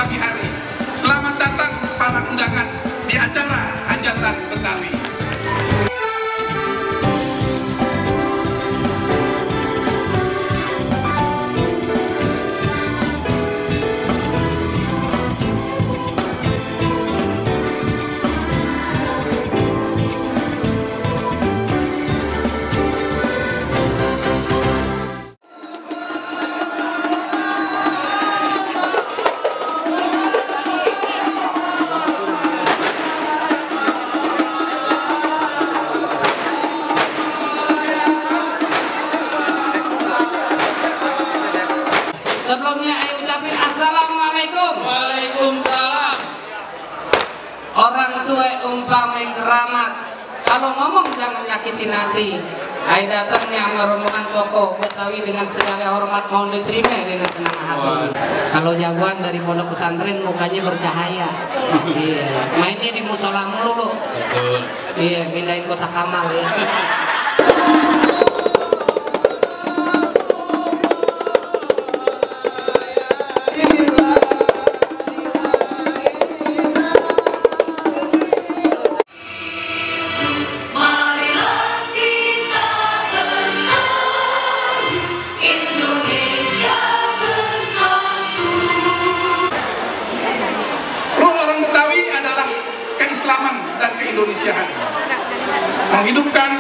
pagi hari. Selamat datang para undangan di acara Hajatan Betawi. Sebelumnya ayo ucapin assalamualaikum. Waalaikumsalam. Orang tua umpame keramat, kalau ngomong jangan nyakitin hati. Ayo datangnya sama rombongan tokoh Betawi dengan segala hormat mohon diterima dengan senang hati. Kalau jagoan dari pondok pesantren mukanya bercahaya. Iya, mainnya di musola mulu lu. Betul. Iya, pindahin kotak kamal ya. Keislaman dan keindonesiaan, menghidupkan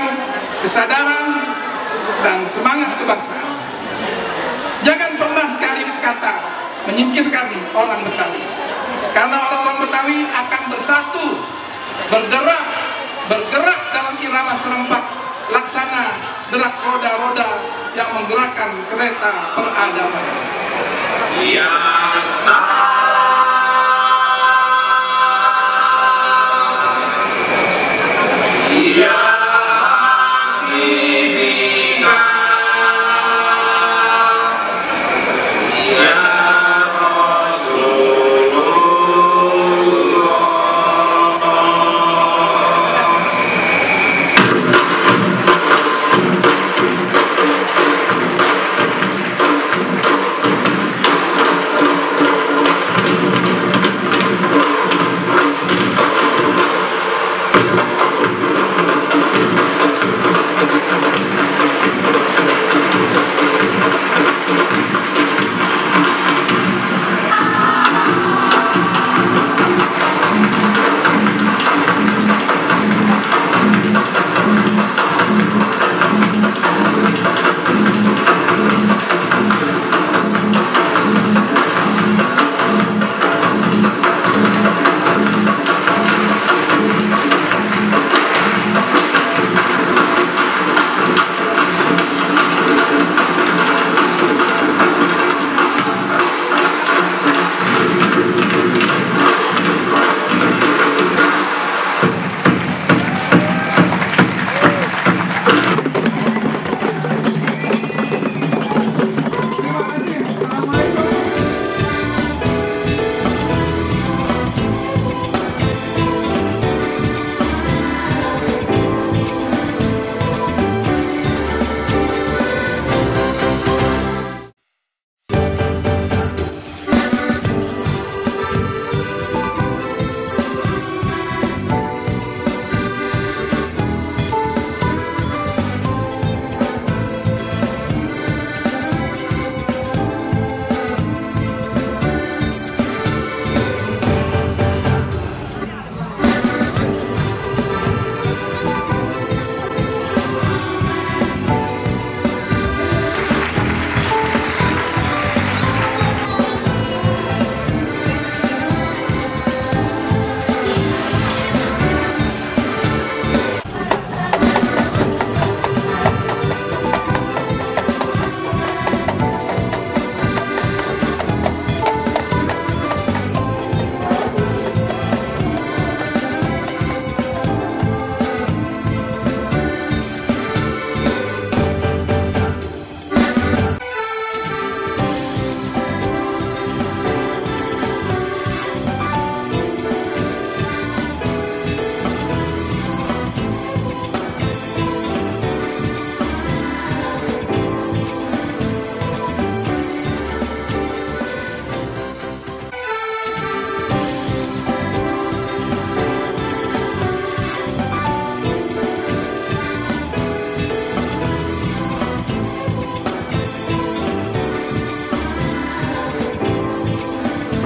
kesadaran dan semangat kebangsaan. Jangan pernah sekali kata menyingkirkan orang Betawi, karena orang-orang Betawi akan bersatu, bergerak dalam irama serempak, laksana derak roda-roda yang menggerakkan kereta peradaban. Yang salah.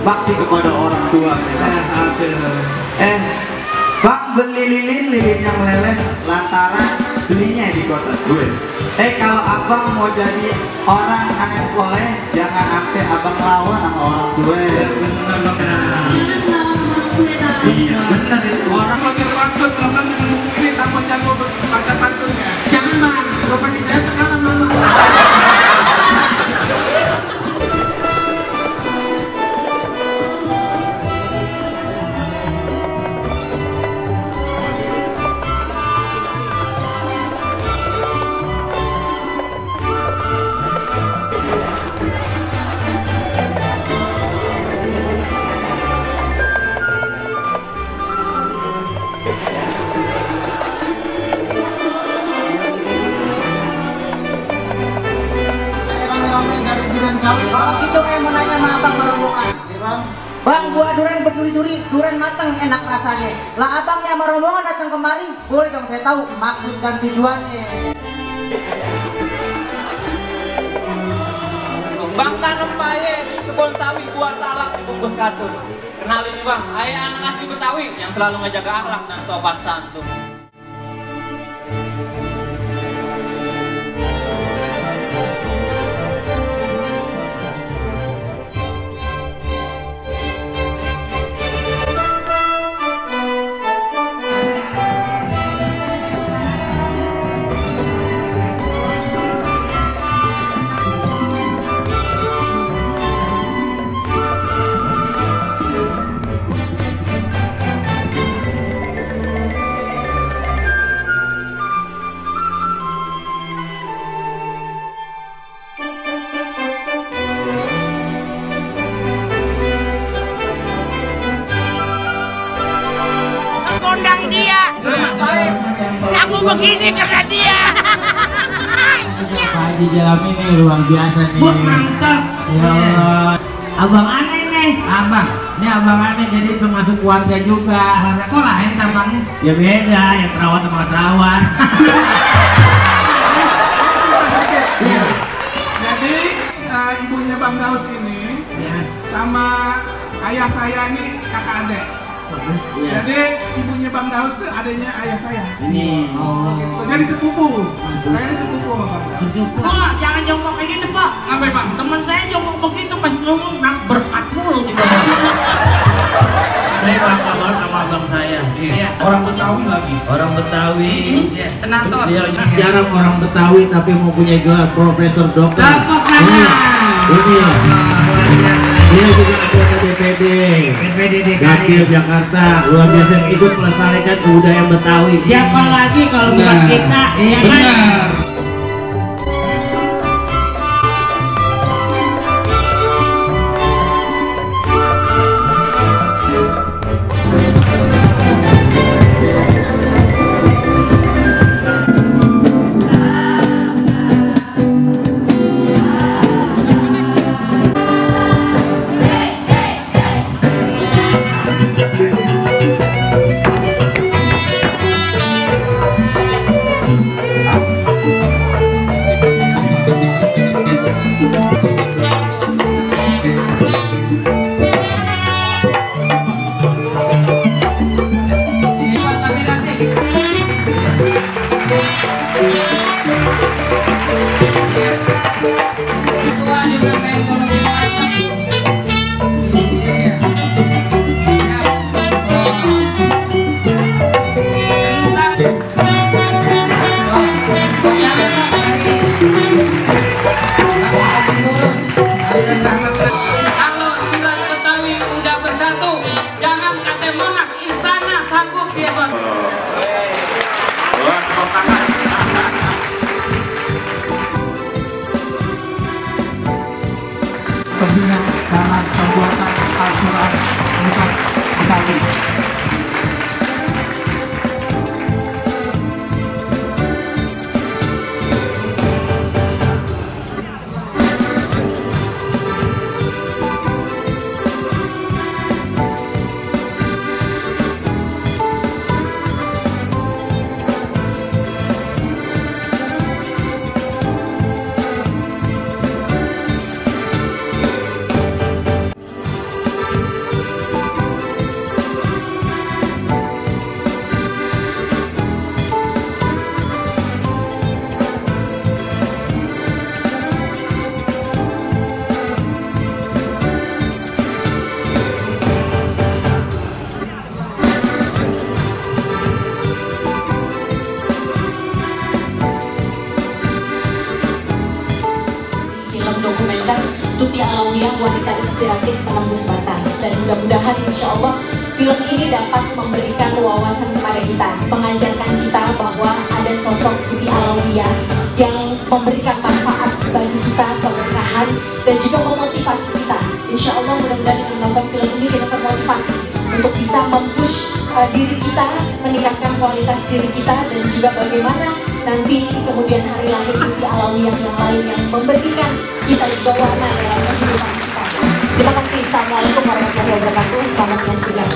bakti kepada orang tua. Bang beli lilin yang meleleh lantaran belinya di kota gue. Kalau abang mau jadi orang anak soleh, jangan sampai abang lawan sama orang gue. Jangan lawan orang gue dah. Iya benar itu. Orang lagi rambut nonton buku ini tanpa jago baca pantunnya. Jangan bang, properti saya terkalah mama. Gitu kayak mau nanya sama abang merombongan. Bang, buah durian berduri-duri, durian matang enak rasanya. Lah abang yang merombongan datang kemari, boleh dong saya tahu maksud dan tujuannya. Bang tanam paye di kebun sawi buah salak dibungkus kartun. Kenalin nih bang, ayah anak asli Betawi yang selalu ngejaga akhlak dan sopan santun. Kondang dia. Aku begini karena dia. Pak Haji Jalami nih luar biasa nih. Mantap. Ya Allah. Abang aneh nih. Abang, Ini abang aneh jadi termasuk warga juga. warga kok lain tampangnya? Ya beda, yang terawat sama terawat. Jadi ibunya Bang Daus ini Ya. sama ayah saya ini kakak adik. Ya. Jadi ibunya Bang Daus itu adanya ayah saya. Ini. Gitu. Jadi sepupu. Saya ini sepupu sama Bang Daus. Bersyukur. Pak, jangan jongkok kayak gitu, Pak. Ngapain bang? Teman saya jongkok begitu pas ngomong berkat mulu di bawah. Saya bangga banget sama abang saya. Iya. Orang Betawi lagi. Orang Betawi. Iya, senator. Dia jarang orang Betawi tapi mau punya gelar profesor dokter. Tepuk Ini. tangan. Luar biasa. Dia juga anggota DPD. DPD Dapil DKI. Jakarta luar biasa ikut melestarikan kebudayaan Betawi. Siapa lagi kalau bukan kita? Iya kan? Ini buat Pak Mirasih. Ketua juga Menko Pariwisata. Iya. Ya. Kalau silat Betawi udah bersatu, jangan kata Monas, istana sanggup dia buat. Pembina dalam pembuatan Al-Quran Musab Betawi. film dokumenter Tuti Alawiyah Wanita Inspiratif Penembus Batas. Dan mudah-mudahan insya Allah film ini dapat memberikan wawasan kepada kita, mengajarkan kita bahwa ada sosok Tuti Alawiyah yang memberikan manfaat bagi kita, keberkahan, dan juga memotivasi kita. Insya Allah mudah-mudahan dengan menonton film ini kita termotivasi untuk bisa mempush diri kita, meningkatkan kualitas diri kita, dan juga bagaimana nanti kemudian hari lahir Tuti Alawiyah yang lain yang memberikan kita juga warna dalam kehidupan kita. Terima kasih. Assalamualaikum warahmatullahi wabarakatuh. Selamat menyaksikan.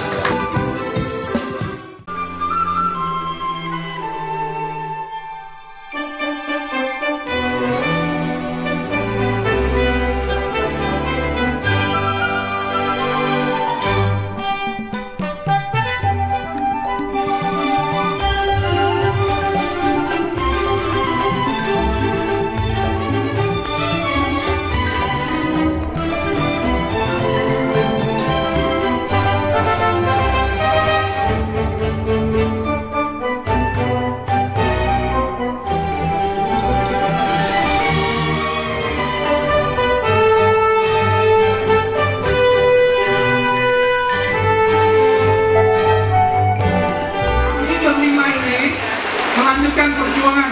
melanjutkan perjuangan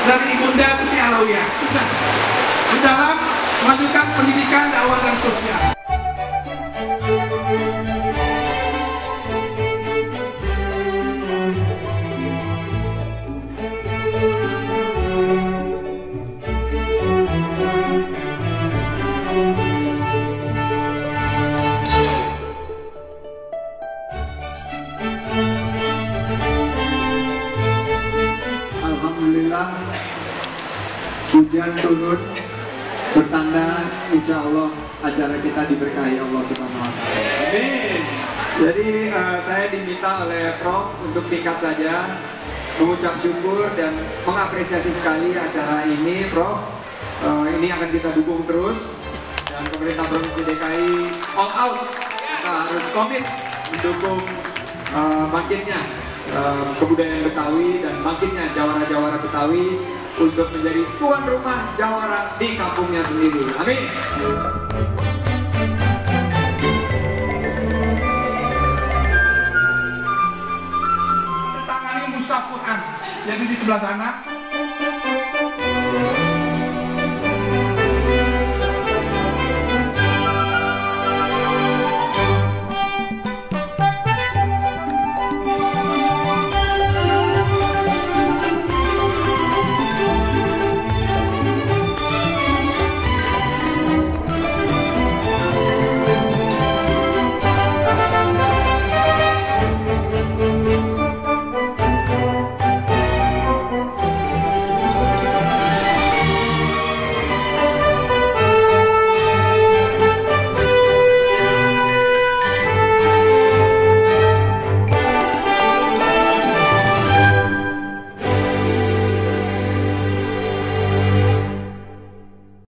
dari Ibunda Tuti Alawiyah di dalam melanjutkan pendidikan, dakwah dan sosial. Alhamdulillah hujan turun bertanda insya Allah acara kita diberkahi Allah Subhanahu wa Ta'ala. Amin. Jadi saya diminta oleh Prof untuk singkat saja mengucap syukur dan mengapresiasi sekali acara ini, Prof. Ini akan kita dukung terus dan pemerintah Provinsi DKI all out, kita harus komit mendukung bangkitnya kebudayaan Betawi dan bangkitnya jawara-jawara Betawi untuk menjadi tuan rumah jawara di kampungnya sendiri. Amin. Tangani Mushaf Quran, jadi di sebelah sana